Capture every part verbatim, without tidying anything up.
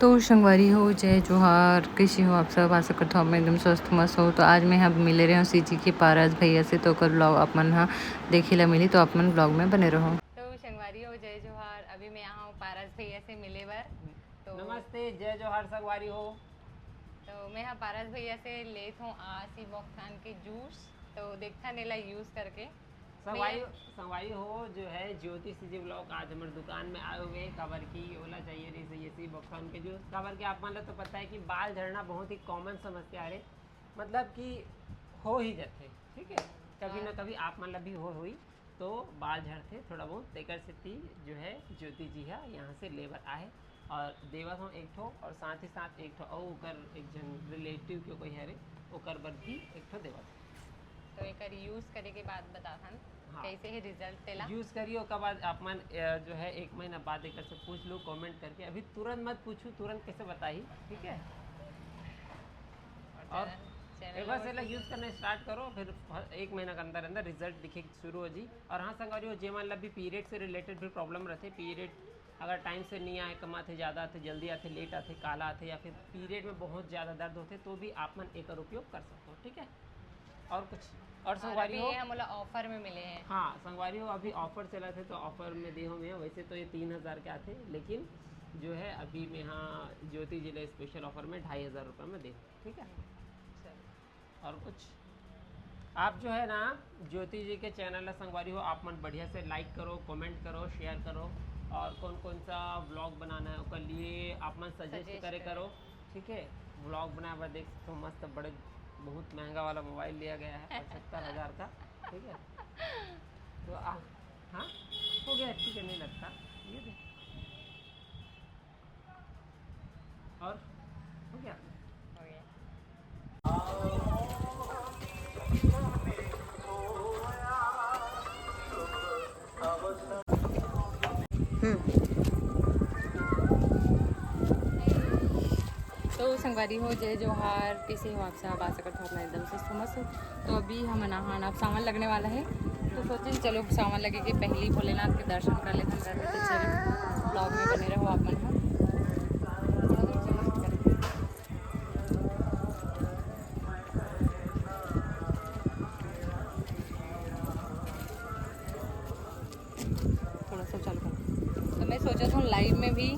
तो संगवारी हो, जय जोहार, कइसे हो आप सब? आशा करथों आप मन एकदम स्वस्थ मस्त हो। तो आज मैं ह मिले रहे हूँ सीजी के पारस भैया से, तो ओकर ब्लॉग आप मन ह देखे ला मिली, तो आप मन ब्लॉग में बने रहो। तो संगवारी हो, जय जोहार, अभी मैं यहाँ हूँ पारस भैया से मिले बर। तो नमस्ते, जय जोहार संगवारी हो। तो मैं ह पारस भैया से लेत हूँ आसी बॉक्थान के जूस, तो देखथन एला यूज करके। संगवारी, भैया। संगवारी हो, जो है ज्योति सीजी ब्लॉग आज हमर दुकान में आए हुए, काबर की ओला चाहिए रहिस ये सी बॉक्थान के जूस, काबर की आप मन ला तो पता है कि बाल झड़ना बहुत ही कॉमन समस्या हरे, मतलब कि हो ही जाथे, ठीक है, कभी ना हाँ। कभी आप मन ला भी हो हुई। तो बाल झड़थे थोड़ा बहुत, तेकर सेती जो है ज्योति जी हा यहाँ से ले बर आहे और देवत हूँ एक ठो, और साथ ही साथ एक ठो अउ ओकर एक झन रिलेटिव के कोई हरे, ओकर बर भी एक ठो देवत हूँ। तो एकर यूज करे के बाद बताथन हाँ। कैसे हे रिजल्ट तेला। यूज करिए, ओकर बाद आप मन अ, जो है एक महीना बाद एकर से पूछ लो कमेंट करके। अभी तुरंत मत पूछू, तुरंत कैसे बताही, ठीक है। और चैनल, चैनल एक बार से ला यूज करना स्टार्ट करो, फिर एक महीना के अंदर अंदर रिजल्ट दिखे शुरू हो जी। और हाँ संगवारी हो, जे मन ला भी पीरियड से रिलेटेड भी प्रॉब्लम रहथे, पीरियड अगर टाइम से नहीं आए, कम आथे, ज़्यादा आथे, जल्दी आथे, लेट आथे, काला आथे, या फिर पीरियड में बहुत ज़्यादा दर्द होथे, तो भी आप मन एकर उपयोग कर सकते हो, ठीक है। और कुछ और और संगवारी अभी हो, ये हमला ऑफर में मिले हैं। हाँ संगवारी हो, अभी ऑफर चला थे तो ऑफर में दे हूँ मैं। वैसे तो ये तीन हज़ार के आथे, लेकिन जो है अभी मैं यहाँ ज्योति जी ला स्पेशल ऑफर में ढाई हज़ार रुपये में दे हूँ, ठीक है। चलो। और कुछ आप जो है ना ज्योति जी के चैनल ला संगवारी हो, आप मन बढ़िया से लाइक करो, कमेंट करो, शेयर करो, और कौन कौन सा ब्लॉग बनाना है ओकर लिए आप मन सजेस्ट सजेस्ट करे करो। करो, ठीक है। ब्लॉग बनाए बर देख सकते हो मस्त बड़े बहुत महंगा वाला मोबाइल लिया गया है पचहत्तर हज़ार का, ठीक है। तो आ, हाँ हो गया, ठीक है, नहीं लगता, ये दे। और हो गया। हो गया। हम्म। तो संगवारी हो, जय जोहार, कैसे हो आप सब? आशा करथों आप मन एकदम स्वस्थ मस्त हो। तो अभी हमन आहान, अब सावन लगने वाला है, तो सोचे चलो सावन लगे के पहले ही भोलेनाथ के दर्शन कर लेथन करके। तो चलो ब्लॉग में बने रहो आप मन ह। थोड़ा सा चालू कर। तो मैं सोचा था लाइव में भी,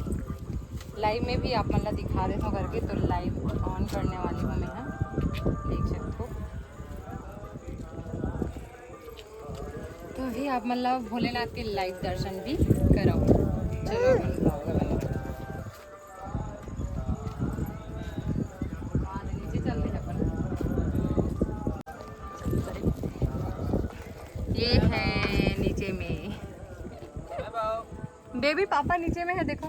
लाइव में भी आप मन ला दिखा देता हूँ करके। तो लाइव ऑन करने वाली हूँ मैं, हाँ, देख सकते हो। तो अभी आप मन ला भोलेनाथ के लाइव दर्शन भी कराओ। चलो अपन ब्लॉग में बने रहो। नीचे चल रहे अपन। ये है नीचे में। बेबी पापा नीचे में है, देखो।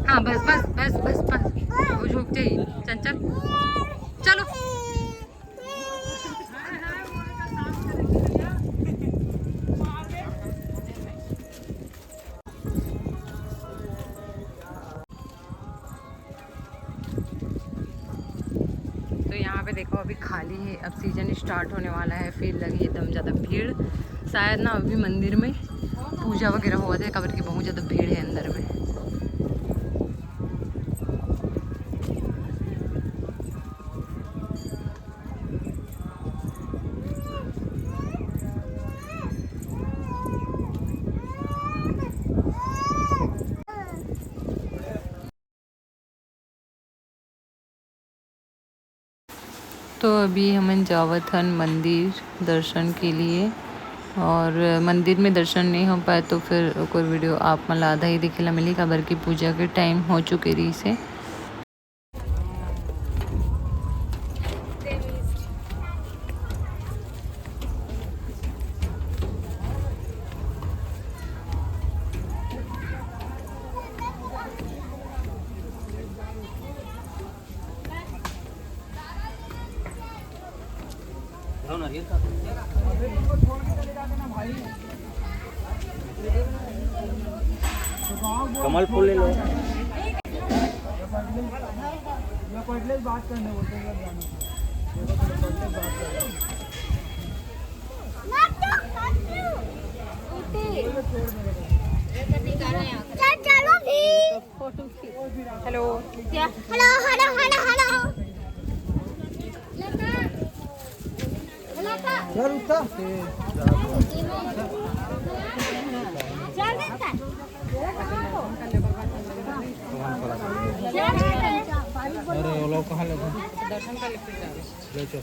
हाँ, बस, बस, बस, बस, बस। वो झुक जाई, चंचल। चलो। तो यहाँ पे देखो, अभी खाली है, अब सीजन स्टार्ट होने वाला है, फिर लगी एकदम ज़्यादा भीड़। शायद ना अभी मंदिर में पूजा वगैरह होवत है, काबर की बहुत ज़्यादा भीड़ है अंदर में। तो अभी हमन जावत हन मंदिर दर्शन के लिए, और मंदिर में दर्शन नहीं हो पाए तो फिर ओकर वीडियो आप मन ला आधा ही देखे ला मिली, काबर की पूजा के टाइम हो चुके रहिस हे। कमल फूल ले लो। चल उठा। अरे, वो लोग कहाँ ले गए? दर्शन कर ले, फिर जाओ। ले चल।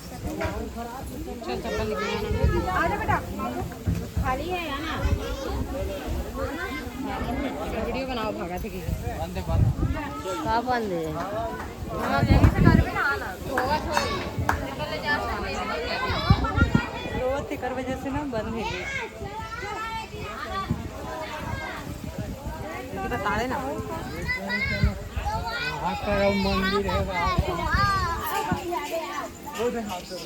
चल, चप्पल निकाल। आ जा बेटा, खाली है ना? वीडियो बनाओ, भागा थे की। बंद है, बंद। का बंद है? हाँ, जल्दी से कर बेटा, आना। रोवत तेकर वजह से ना बंद है। इनके बता देना। वहाँ पर मंदिर है, वहाँ पर। वो देखो, तो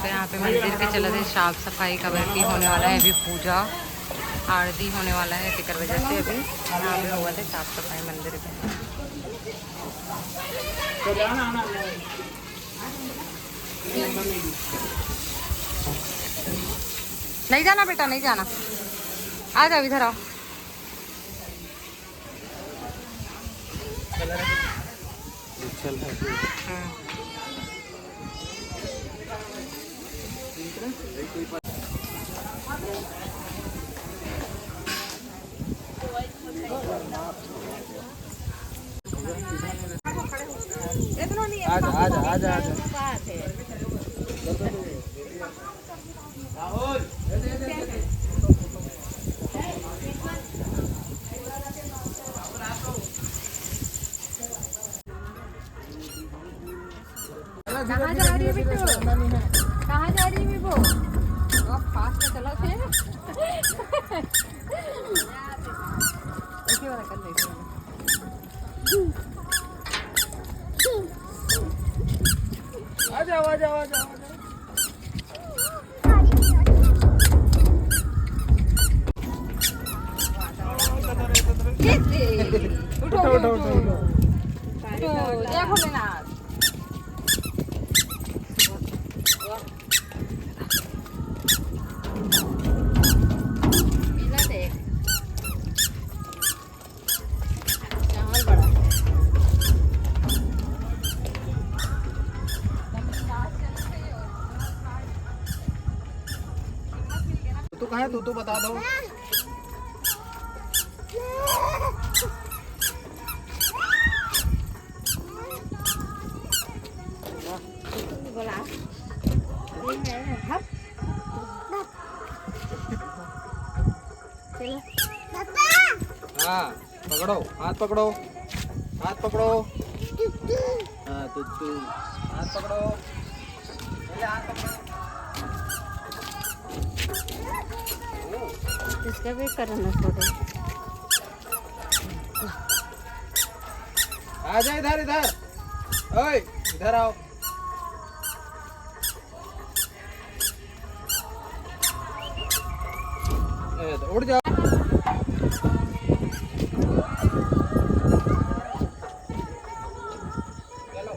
यहाँ पे मंदिर के चलत हे, साफ सफाई काबर की होने वाला है, अभी पूजा आरती होने वाला है, तेकर वजह से अभी यहाँ पे होवत हे साफ सफाई मंदिर के। नहीं जाना बेटा, नहीं जाना, आ जाओ, इधर आओ। आजा, आजा, आजा, आजा। कहाँ जा रही है बिट्टू? कहाँ जा रही है विभो? बहुत फास्ट में चला थे। ऐसे वाला कर लेते हैं। आ जाओ, आ जाओ, आ जाओ, आ जाओ। उठो, उठो, उठो, उठो। उठो, जय भोलेनाथ। मेला देख। चावल बड़ा। तू कहाँ है? तू, तू बता दो। बोला। हाँ, पकड़ो, हाथ पकड़ो, हाथ पकड़ो। हाँ, तुत्तू, हाथ पकड़ो, पहले हाथ पकड़ो। इसका भी करना फोटो। आजा इधर, इधर, ओए, इधर आओ। ए, तो उड़ जाओ। चलो।